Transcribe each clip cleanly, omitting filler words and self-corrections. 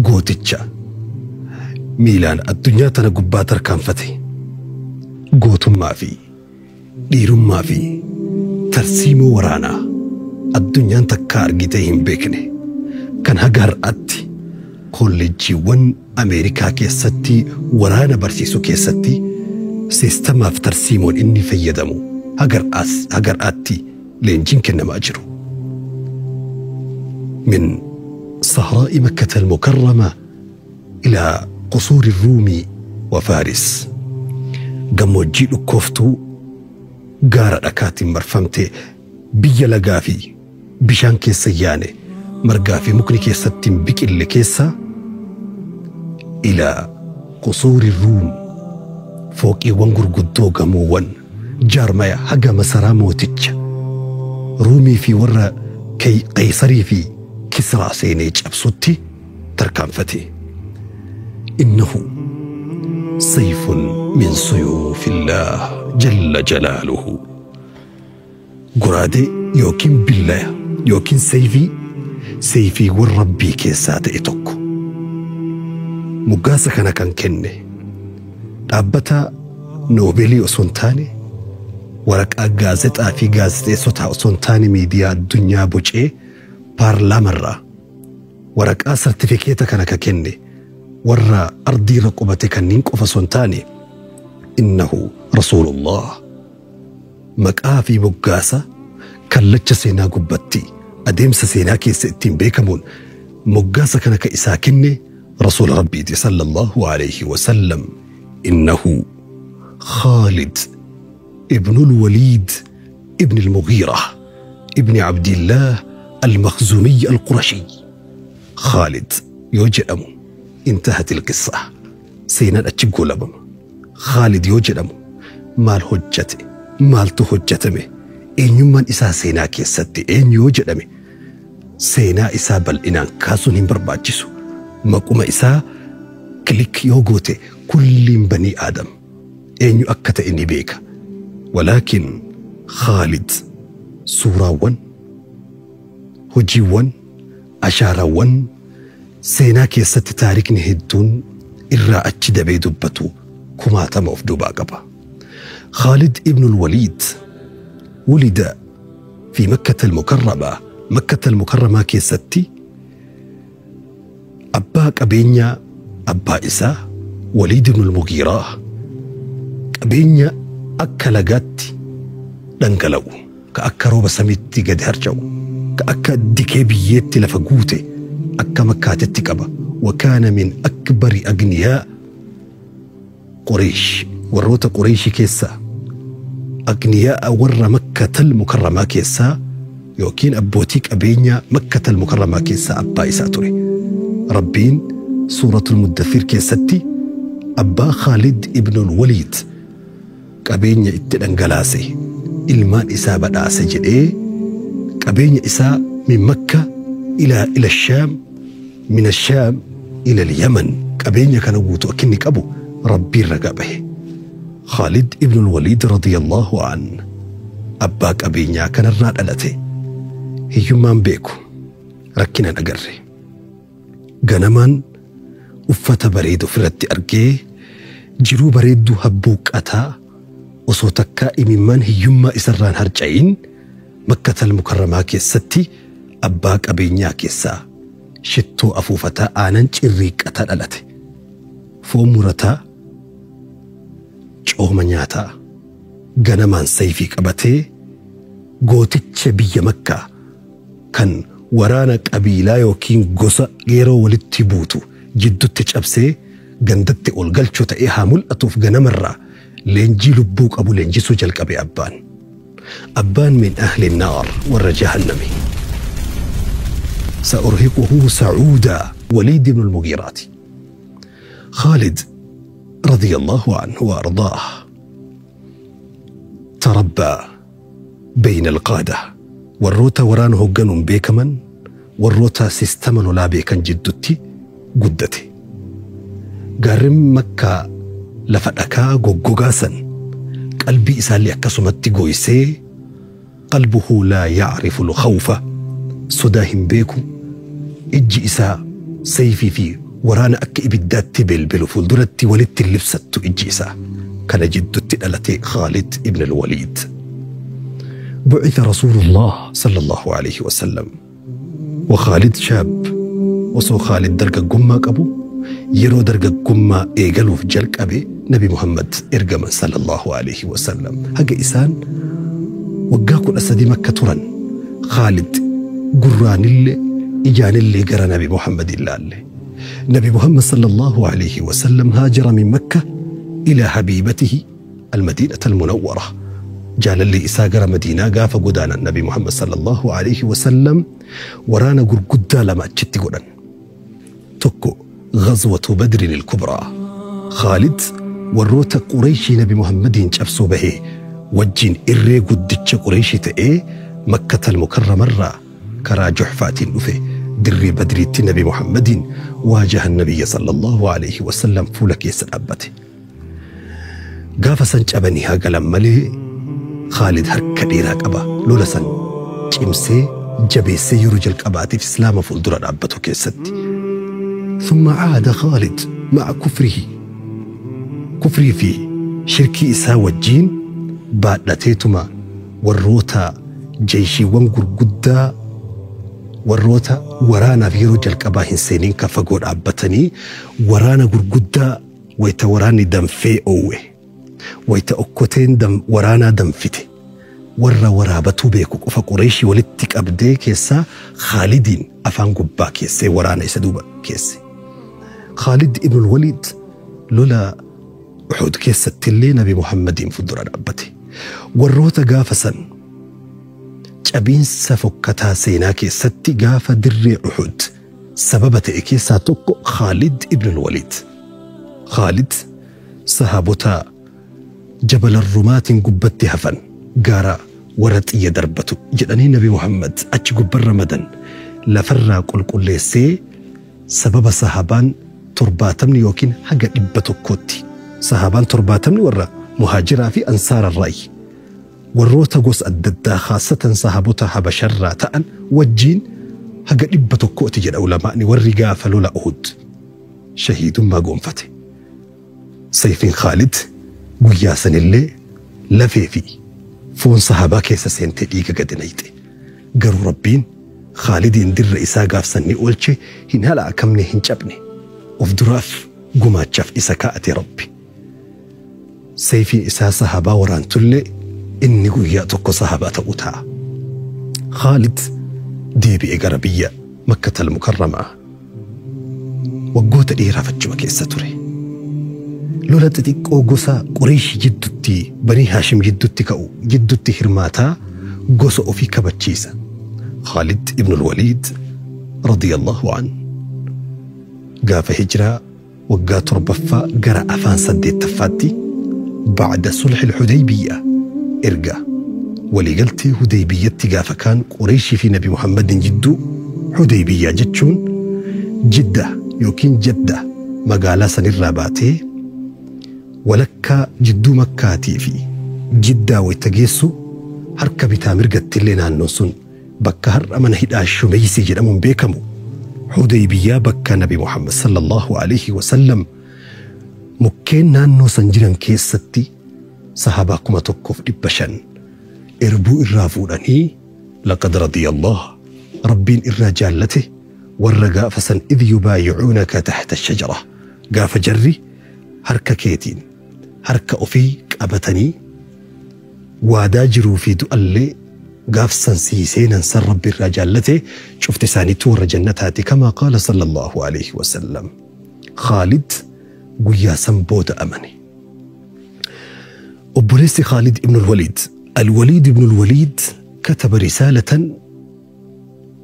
Gooticha miilaan addunyaa tana gubbaa tarkaanfate, gootummaa fi dhiirummaa fi tarsiimoo waraanaa addunyaan takkaa argitee hin beekne kan haga har'aatti kolleejjiiwwan Ameerikaa keessatti waraana barsiisuu keessatti siistamaaf tarsiimoon inni fayyadamu haga har'aatti leenjiin kennamaa jiru. من صحراء مكة المكرمة إلى قصور الروم وفارس، gammoojjii dhukkooftuu gaara dhakaatiin marfamte, biyya lagaa fi bishaan keessa yaane, margaa fi mukni keessatti hin biqille keessa, إلى قصور الروم, fooqiiwwan gurguddoo, gamoowwan jaarmaya haga masaraa mooticha Ruumii fi warra Qeesarii fi Kisraa seenee cabsutti tarkaanfate. إنه سيف من سيوف الله جل جلاله. Goraadee yookiin billaa yookiin sayfii sayfiiwwan Rabbii keessaa ta'e tokko. Moggaasa kana kan kenne dhaabbata Noobeelii osoo hin taane, waraqaa gaazexaa fi gaazexeessotaa osoo hin taane, miidiyaa addunyaa bocee paarlaamarraa waraqaa sartifikeeta kana ka kenne warra ardiirra qubate kanneen qofa osoo hin taane, إنه رسول الله. Maqaa fi moggaasa kallacha seenaa gubbatti adeemsa seenaa keessa ittiin beekamuun moggaasa kana ka isaa kenne rasuula Rabbiiti صلى الله عليه وسلم. إنه خالد ابن الوليد ابن المغيرة ابن عبد الله المخزومي القرشي. خالد yoo jedhamu انتهت القصة, seenaan achi goolabama. Khaalid yoo jedhamu maal hojjate, maaltu hojjetame, eenyummaan isaa seenaa keessatti eenyu yoo jedhame, seenaa isaa bal'inaan kaasuun hin barbaachisu. Maquma isaa click yoo goote kulliin banii Aadam eenyu akka ta'e ni beeka. ولكن Khaalid suuraawwan, hojiiwwan, ashaaraawwan seenaa keessatti taarikni hedduun irraa achi dabee dubbatu kumaatama of duubaa qaba. خالد ابن الوليد ولد في مكة المكرمة. مكة المكرمة keessatti abbaa qabeenyaa, abbaa isaa Waliid ibn al-Mugiiraa, qabeenya akka lagaatti dhangala'u, ka akka rooba samiitti gadi harca'u, ka akka dikee biyyeetti lafa guute akka Makkaatitti qaba. وكان من أكبر أغنياء قريش. Warroota Qureeshii keessaa, أغنياء warra مكة المكرمة keessaa yookiin abbootii qabeenyaa مكة المكرمة keessaa abbaa isaa ture. Rabbiin Suuratul Muddathir keessatti abbaa Khaalid ibnul Waliid qabeenya itti dhangalaase, ilmaan isaa badhaase jedhee, qabeenya isaa من مكة إلى الشام، من الشام إلى اليمن, qabeenya kana guutuu akka inni qabu Rabbiin ragaa bahe. Khaalid ibnul Waliid رضي الله عنه abbaa qabeenyaa kanarraa dhalate. Hiyyummaan beeku, rakkinan agarre. Ganamaan uffata bareedu ofirratti argee, jiruu bareedduu habbuuqqataa, osoo takkaa imimmaan hiyyummaa isarraan harca'in, Makkatal Mukarramaa keessatti abbaa qabeenyaa keessaa shittoo afuufataa, aanan cirriiqqataa dhalate. Foon murataa, cooma nyaataa, ganamaan sayfii qabatee gooticha biyya Makkaa kan waraana qabiilaa yookiin gosa yeroo walitti buutu jiddutti cabsee gandatti ol galchuu ta'ee haa mul'atuuf ganamarraa leenjii lubbuu qabu leenjisuu jalqabe abbaan. Abbaan من أهل النار, warra jahannami. سأرهقه صعودا, وليد بن المغيرة. خالد رضي الله عنه وأرضاه تربى بين القادة, warroota waraana hoogganuun beekaman, warroota sistama lolaa beekan jidduutti guddate. Gaarreen Makkaa lafa dhakaa goggogaa san qalbii isaallee akkasumatti goysee, قلبه لا يعرف الخوف, sodaa hin beeku. Ijji isaa sayfii fi Waraana akka ibiddaatti belbelu fuulduratti walitti libsattu ijji isaa. Kana jidduutti dhalate Khaalid ibn al-Waliid. بعث رسول الله صلى الله عليه وسلم وخالد شاب. Osoo Khaalid dargaggummaa qabu, yeroo dargaggummaa eegaluuf jalqabe Nabi Muhammad ergaman صلى الله عليه وسلم. Haga isaan waggaa 13 Makka turan, Khaalid gurraanillee ijaanillee gara Nabi Muhammad ilaalle. Nabi Muhammad صلى الله عليه وسلم هاجر من مكة إلى حبيبته المدينة المنورة. Jaalalli isaa gara Madiinaa gaafa godaanan, Nabi Muhammad صلى الله عليه وسلم waraana gurguddaa lama achitti godhan. Tokko غزوة بدر الكبرى. Khaalid warroota Qureeshii Nabi Muhammadiin cabsuu bahee wajjin irree guddicha Qureeshii ta'ee Makkatal Mukarramarraa karaa Juhfaatiin dhufe dirree Badriitti Nabi Muhammadiin واجه النبي صلى الله عليه وسلم, fuula keessa dhaabbate. Gaafa san cabanii haa galan malee Khaalid harka dheeraa qaba. Lola san cimsee jabeessee yeroo jalqabaatiif Islaama fuuldura dhaabbatu keessatti. ثم عاد خالد مع كفره, kufrii fi shirkii isaa wajjiin baadhateetuma warroota jeeshiiwwan gurguddaa, warroota waraanaaf yeroo jalqabaa hin seeniin kan fagoo dhaabbatanii waraana gurguddaa, wayita waraanni danfee oowwe, wayita okkoteen waraanaa danfite, warra waraabatuu beeku qofa Qureeshii walitti qabdee keessaa Khaalidiin afaan gubbaa keessee waraana isa duuba keesse. Khaalid ibn Waliid lola Uhud keessatti illee Nabi Muhammadiin fuuldura dhaabbate. Warroota gaafa san cabiinsa fokkataa seenaa keessatti gaafa dirree Uhud sababa ta'e keessaa tokko Khaalid ibn Waliid. Khaalid sahaabota Jabala Rumaatiin gubbatti hafan, gaara warra xiyya darbatu jedhanii Nabi Muhammad achi gubbarra madan lafarraa qulqulleessee, sababa sahaabaan 70ni yookiin haga 100tti, sahaabaan 70ni warra muhaajiraa fi ansaararraayi warroota gosa adda addaa, khaasatan sahaabota Habasharraa ta'an wajjiin haga 100ti jedha ulamaani, warri gaafa lola Uhud shahiidummaa gonfate. Sayfiin Khaalid guyyaa sanillee lafee fi foon sahaabaa keessa seentee dhiiga gadi nayxe. Garuu Rabbiin Khaalidiin dirra isaa gaafsan ni oolche, hin halaakamne, hin cabne. Of duraaf gumaachaaf isa kaa'ate Rabbi. Sayfiin isaa sahaabaa waraantullee inni guyyaa tokko sahaabaa ta'uu ta'a. Khaalid deebi'e gara biyya Makkatal Mukarramaa. Waggoota dheeraaf achuma keessa ture. Lola xixiqqoo gosa Qureeshii jidduutti, Banii Haashim jidduutti ka'u jidduutti hirmaataa gosa ofii kabachiisa. Khaalid ibn al-Waliid رضي الله عنه gaafa hijiraa waggaa torbaffaa gara afaan saddeettaffaatti, بعد صلح الحديبية, erga waliigaltee Hudaybiyyatti gaafa kaan Qureeshii fi Nabi Muhammadin jidduu. Hudaybiyyaa jechuun Jidda yookiin Jadda magaalaa sanirraa baatee walakkaa jidduu Makkaatii fi Jiddaa wayita geessu harka bitaa mirgatti illee naannoon sun bakka har'a mana hidhaa Shumeysii jedhamuun beekamu Hudaybiyyaa, bakka Nabi Muhammad صلى الله عليه وسلم mukkeen naannoo san jiran keessatti sahabaa 1500 erbuu irraa fuudhanii, لقد رضي الله, Rabbiin irraa jaallate warra gaafa san, إذ يبايعونك تحت الشجرة, gaafa jarri harka keetiin harka ofii qabatanii waadaa jiruu fi du'allee gaafsan sii seenan san Rabbi irraa jaallate, cufti isaaniitu warra jannataati, كما قال صلى الله عليه وسلم. Khaalid guyyaa san booda amane. Obboleessi Khaalid ibn al-Waliid, Al-Waliid ibn al-Waliid, كتب رسالة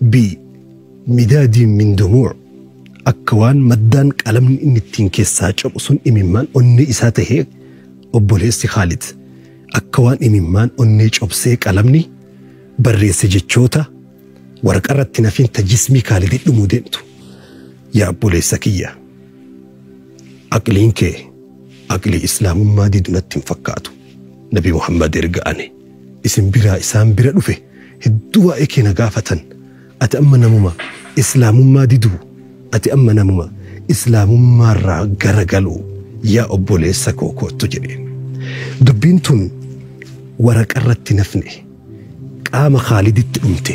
بمداد من دموع, akka waan maddaan qalamni inni ittiin keessaa cabu sun imimmaan onnee isaa tahee, obboleessi Khaalid akka waan imimmaan onnee cobsee qalamni barreesse jechoota waraqarratti nafiin tajismii Khaalid dhumuu deemtu. Yaa obboleessa kiyya, aqliin kee aqlii Islaamummaa didu natti hin fakkaatu. Nabi Muhammad erga ane isin biraa isaan bira dhufe hedduu waa'ee kee na gaafatan. Ati amma namuma Islaamummaa diduu Ati amma namuma islaamummaarraa garagalu yaa obboleessa koo kottu jedheen. Dubbiin tun waraqarratti nafne qaama Khaaliditti dhumte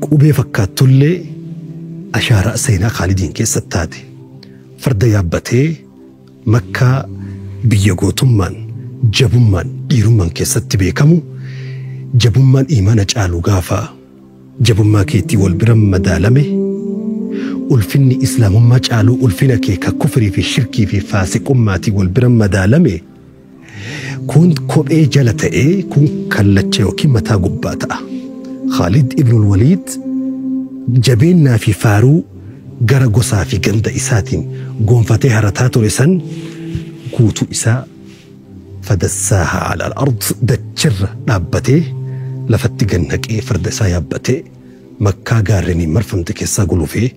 qubee fakkaattullee ashaaraa seenaa Khaalidiin keessatti taate. Farda yaabbatee Makkaa biyya gootummaan jabummaan dhiirummaan keessatti beekamu jabummaan imaana caalu gaafa jabummaa keetii wal bira madaalame ulfinni islaamummaa caalu ulfina kee ka kufrii fi shirkii fi faasiqummaatii wal bira madaalame kun kophee jala ta'ee kun kallacha yookiin mataa gubbaa ta'a. Khaalid ibnul Waliid jabeennaa fi faaruu gara gosaa fi ganda isaatiin gonfatee harataa ture san guutuu isaa fadassaaha ala al-ard dachirra dhaabbatee lafatti gannaqee farda isaa yaabbatee Makkaa gaarreniin marfamte keessaa gulufee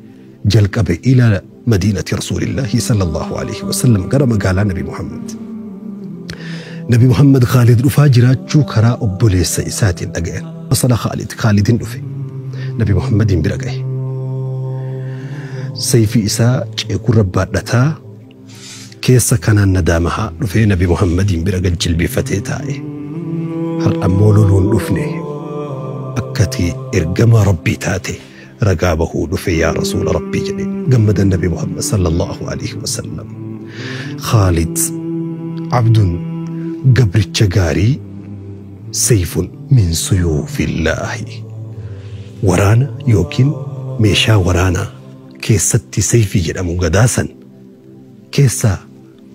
jalqabe ila madiinati rasuulillaahi sallallahu alaihi wasallam gara magaalaa Nabi Muhammad. Nabi Muhammad Khaalid dhufaa jiraachuu karaa obboleessa isaatiin dhaga'an. Masala Khaalid Khaalidin dhufe Nabi Muhammadiin bira ga'e. Sayfii isaa ceekurra baadhataa keessa kanaan nadaamahaa dhufee Nabi Muhammadiin bira gad jilbeeffatee taa'e. Har'a ammoo loluun dhufne akkati ergama Rabbii taate ragaa bahuu dhufe yaa rasuula Rabbii jedhe gammadan Nabi Muhammad sallallahu alaihi wasallam. Khaalid abdun gabricha gaarii sayfun min suyuufillaahi waraana yookiin meeshaa waraanaa keessatti sayfii jedhamu gadaasan keessaa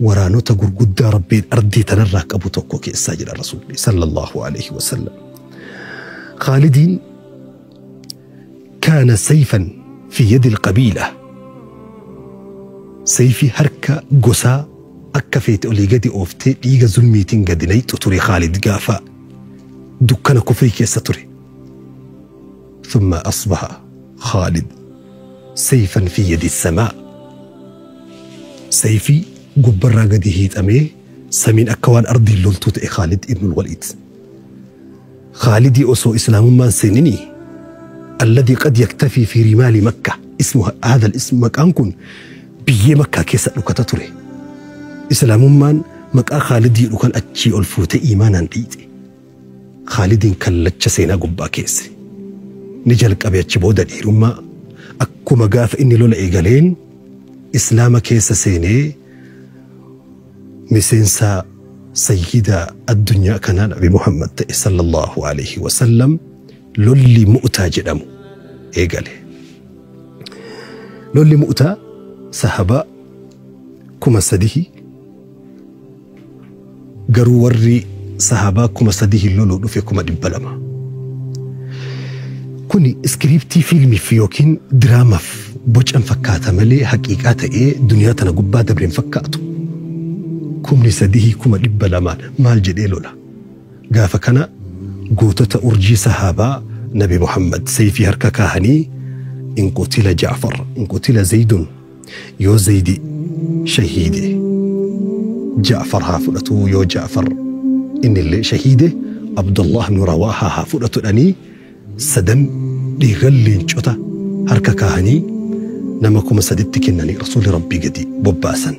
waraanota gurguddaa Rabbiin ardii tanarraa qabu tokko keessaa jedha rasuulli sallallahu alaihi wasallam. Khaalidiin kaana sayfan fi yadi alqabiila sayfii harka gosaa akka feete olii gadi ooftee dhiiga zulmiitiin gadi nayxu ture Khaalid gaafa dukkana kufrii keessa ture. ثم أصبح خالد سيفا في يد السماء سيفي gubbarraa gadi hiixamee samiin akka waan ardiin loltuu ta'e Khaalid ibnul Waliid. Khaalidii osoo islaamummaan seeninii alladhi qad yaktafii fi rimaali Makka ismu haadha ismu maqaan kun biyyee Makkaa keessa dhukata ture. Islaamummaan maqaa Khaalidii dhukan achii ol fuutee imaanaan dhiite. Khaalidiin kallacha seenaa gubbaa keesse. Ni jalqabe achi booda dhiirummaa akkuma gaafa inni lola eegaleen islaama keessa seenee miseensa sayyida addunyaa kanaa Nabi Muhammad ta'e sallallahu alaihi wasallam lolli Mu'taa jedhamu eegale. Lolli Mu'taa sahabaa 3000 garuu warri sahabaa 3000 loluu dhufe 200,000. Kuni iskiriiptii fiilmiif yookiin diraamaaf bocan fakkaata malee haqiiqaa ta'ee duniyaa tana gubbaa dabreen fakkaatu. 3,000 200,000 maal jedhee lola. Gaafa kana gootota urjii sahaabaa Nabi Muhammad sayfii harka kaahanii in qutila Jaafar in qutila Zaydun yoo Zaydi shahiide Jaafar haa fudhatu yoo Jaafar innillee shahiide Abdullah ibn Rawaahaa haa fudhatu dhanii sadan dhiiran leencota harka kaahanii nama 3,000tti kennanii rasuulli Rabbii gadi bobbaasan.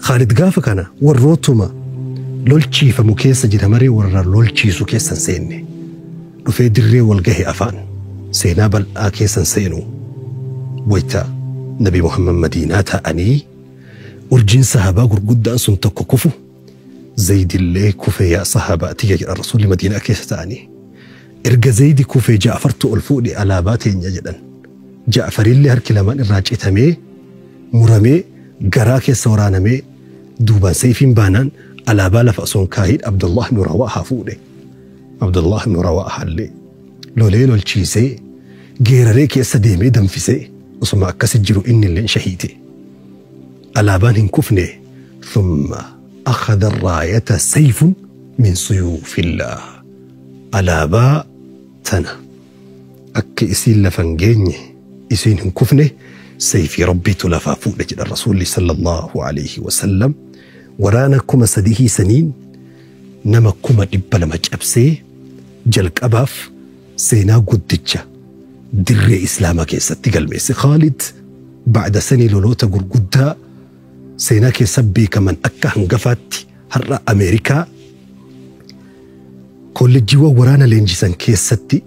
Khaalid gaafa kana warrootuma lolchiifamu keessa jira maree warra lolchiisu keessan seenne dhufee dirree wal gahe afaan seenaa bal'aa keessan seenu wayta Nabi Muhammad Madiinaa ta'anii urjiin sahabaa gurguddaan sun tokko kufu Zaydillee kufe yaa sahabaa tiyya jedhan rasuulli Madiinaa keessa ta'anii erga Zaydi kufee Ja'fartu ol fuudhe alaabaa teenya jedhan. Ja'farillee harki lamaan irraa citamee muramee garaa keessa waraanamee duubaan sayfiin baanaan alaabaa lafa osoo hin kaahin Abdullah ibn Rawaahaa fuudhe. Abdullah ibn Rawaahaa illee lolee lolchiisee geeraree keessa deemee danfisee osuma akkasi jiru inni illee shahiite. Alaabaan hin kufne thumma akhadha raayata sayfun min suyuufillah. Alaabaa tana akka isiin lafa hin geenye isiin hin kufne sayfii Rabbiitu lafaa fuudhe jedhan rasuulli sallallahu alaihi wasallam. Waraana 3,000 saniin nama 200,000 cabsee jalqabaaf seenaa guddicha dirree islaamaa keessatti galmeesse Khaalid Ba'da sanii loloota gurguddaa seenaa keessa beekaman akka hangafaatti har'a Ameerikaa kolleejjiiwwan waraana leenjisan keessatti